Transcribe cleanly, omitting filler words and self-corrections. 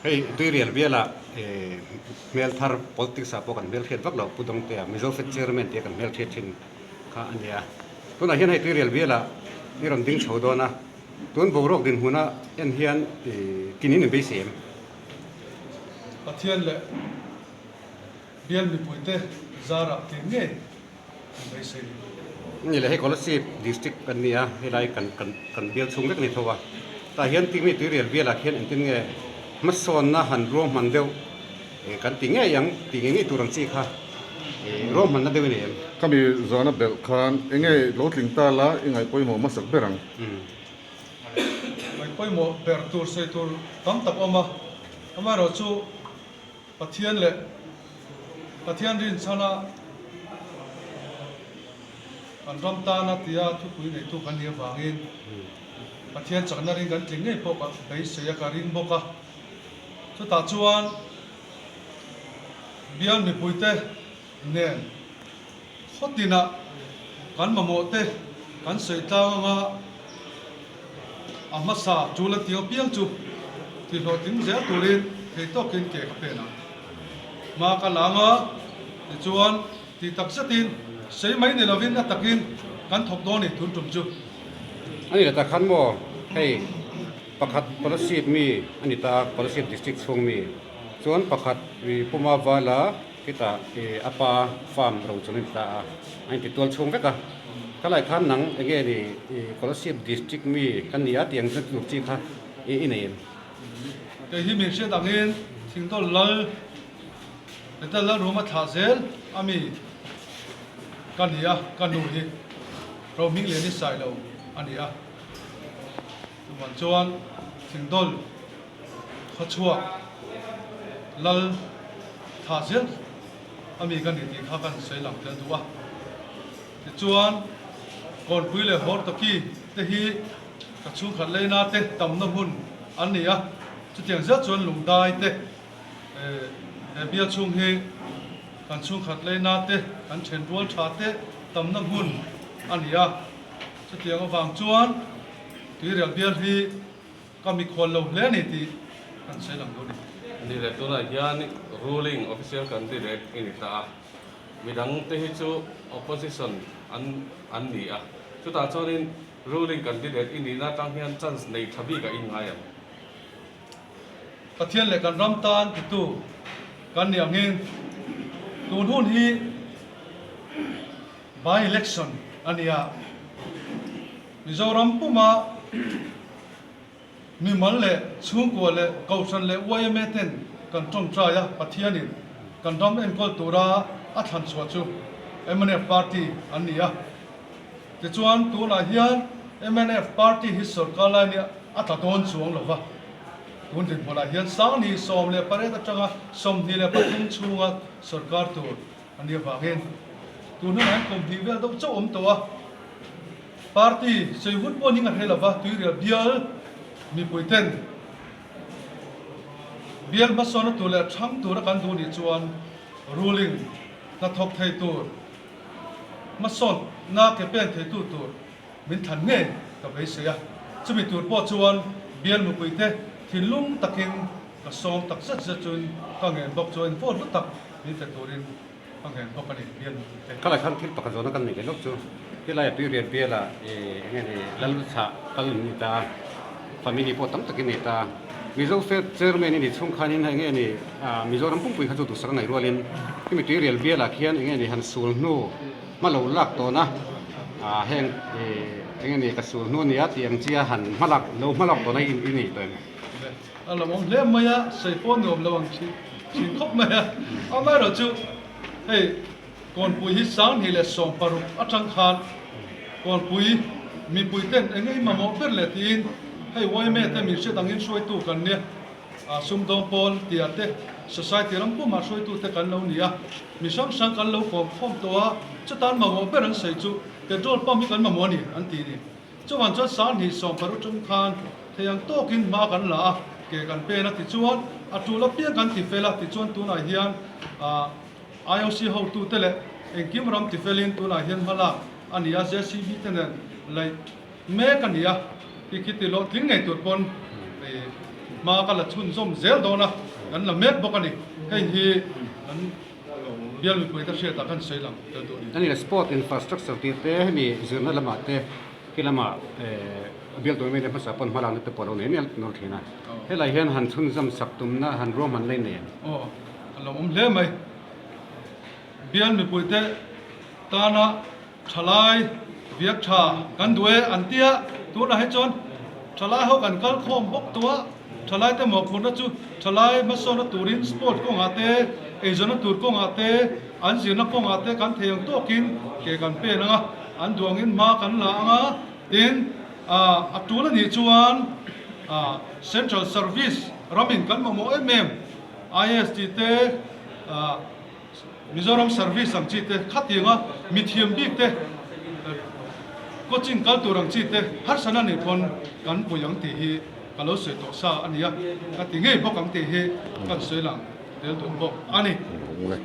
Hei Tuirial biala hmel thar politics ah pawh kan hmel hriat vak loh Pu Dawngtea Mizo Fed Chairman tia kan hmel hriat thin kha a nia. Tunah hian hei Tuirial biala i rawn ding chho dawn a, tun boruak dinhmuna en hian tinin in beisei em? Pathian leh bial mipuite zarah tih ngei an beisei. Ni le, hei Kolasib District kan ni a, helai kan kan kan bial chhung vek a ni tho a. Tah hian timi tuirial bialah khian engtin nge hmasawnna han ruahman deuh kan ti ngei ang tih ngei ngei tur ang chi kha ruahmanna deuh i nei em? Khami zana belh khan enge lo tling ta la i ngaihpawimawh hmasak ber ang? Ngaihpawimawh ber tur sawi tur tam tak awm a, amaherawhchu Pathian leh Pathian rinchhana kan ram tana tia thupui neitu kan nih avangin Pathian chakna ring kan tling ngei pawh ka beisei a, ka ring bawk a. Chutah chuan bial mipuite nen khaw tinah kan mamawhte kan sawi tlang anga a hmasa tul a tih apiang chu tihhlawhtling zel turin thei tawkin ke ka pen ang. Hma ka la anga tichuan tih tak zetin sei mai ni lovin a takin kan thawk dawn ni tun tum chu. A ni leh tak khan maw hei pakhat Kolasib mi a ni ta a, Kolasib district chhung mi chuan pakhat Puma Vala Khitah i a pa farm ro chung in tla a, a inti tual chhung vek a. Khalai khan nang enge ni i Kolasib district mi ka ni a tih ang tur chi kha i i nei em? Kei hi min hriat angin Thingdawl Lal Peter Lalruma thlah zel a mi ka ni a, ka nu hi Rohming Liani Sailo a ni a. Chuvang chuan Thingdawl Khawchhuak Lal tha zel a mi ka ni tih kha kan sawi lang tel duh a. Tichuan Kawnpui leh Hawrtawki te hi ka chhungkhat leina te tamna hmun an ni a, chutiang zel chuan Lungdai te he bial chhung hi kan chhungkhat leina te kan then rual tha te tamna hmun a ni a, chutiang avang chuan Tuirial bial hi Ka mikhual lo hle a ni tih kan sawi lang dawn a ni. Ni leh tunah hian ruling official candidate i ni ta a, midang te hi chu opposition an an ni a, chutah chuanin ruling candidate i nihna atang hian chance nei tha bik a inngai ang. Pathian leh kan ram tan titu kan nih angin tun hun hi by election a ni a. Mizoram puma mimal leh chhungkua leh Kohhran leh yma ten kan tawngtai a, Pathianin kan ram enkawl tura a thlan chhuah chu mnf party an ni a. Tichuan tunah hian mnf party hi sorkar lai nia a tla dawn chuang lo va, tun dinhmunah hian 2018 atanga 23 chhunga sorkar tur a nih avangin tun hunah hian kum hnih vel deuh chauh awm tawh a. Party sawi hun pawh ning a hre lova, tuirial bial mipui ten bial hmasawna tur leh thang tura kan duh nih chuan ruling hnathawk thei tur, hmasawnna ke pen theitu tur min thlan ngei ka beisei a. Chumi tur pawh chuan bial mipui te thinlung takin ka sawm tak zet zet chuin ka ngen bawk chuan vote hlu tak min pe turin Ka ngen bawk a ni, bial mipui te. Khalai khan thil pakhat zawhna kan nei leh lawk chu, helai a tuiriat biala ih eng nge ni Lalchah kal in ni ta, family pawh tam takin nei ta. Mizo Fair Chairman i nih chhung khanin eng nge ni ah Mizoram pumpui kha chu duhsak a ngaih rualin hemi tuirial bialah khian eng nge ni han sul hnu hma lo lak tawn a, ah heng ih eng nge ni ka sul hnu a nia tih ang chia han hma lak lo hma lak tawn a i nei tawh em? A lo awm hle mai a, sawi pawh nuam lo ang thin thin khawp mai a. Amaherawhchu hei Kawnpui hi 2016 atang khan Kawnpui mipui ten eng nge i mamawh ber leh tiin hei yma te min hriat angin hruaitu kan nia, sumdawng pawl tia te society ram pumah hruaitu te kan lo ni a, mi hrang hrang kan lo kawm khawm tawh a, chutan mamawh ber an sawi chu petrol pump hi kan mamawh a ni an ti ni. Chuan chuan 2016 tum khan thei ang tawkin hma kan la a, ke kan pen a tichuan a tul apiang kan ti fel a, tichuan tunah hian IOC hotute leh engkim ram ti felin tunah hian hma lak a ni a, JCB te nen laih mek a ni a, khi khi ti hlawhtling ngei tur pawn hma ka la chhunzawm zel dawn a, kan la mek bawk a ni. Hei hi kan bial mipuite hriatah khan sawi lang tel duh a ni. A ni, sport infrastructure tih te hemi zirna lamah te khi lamah bial tur mite hmasa pawn hmalakna te pawh a lo nei mial nawr thin a. Helai hian han chhunzawm sak tumna han ruahman lai nei em? Aw, a lo awm hle mai. Bial mipuite tana Thalai viak tha kan duh e an tia, tunah hi chuan thalai ho kan kal khawm bawk tawh a, thalai te mawhphurhna chu thalai hmasawnna turin sport kawngah te, eizawnna tur kawngah te, an zirna kawngah te kan thei ang tawkin ke kan pen ang a, an duh angin hma kan la ang a, tin a tul a nih chuan Central Service ramin kan mamawh em em IAS tih te, Mizoram service ang chi te, khatianga mithiam bik te, coaching kal tur ang chi te harsana nih pawn kan pui ang tih hi ka lo sawi tawh sa a nia, ka ti ngei bawk ang tih hi kan sawi lang tel duh bawk a ni.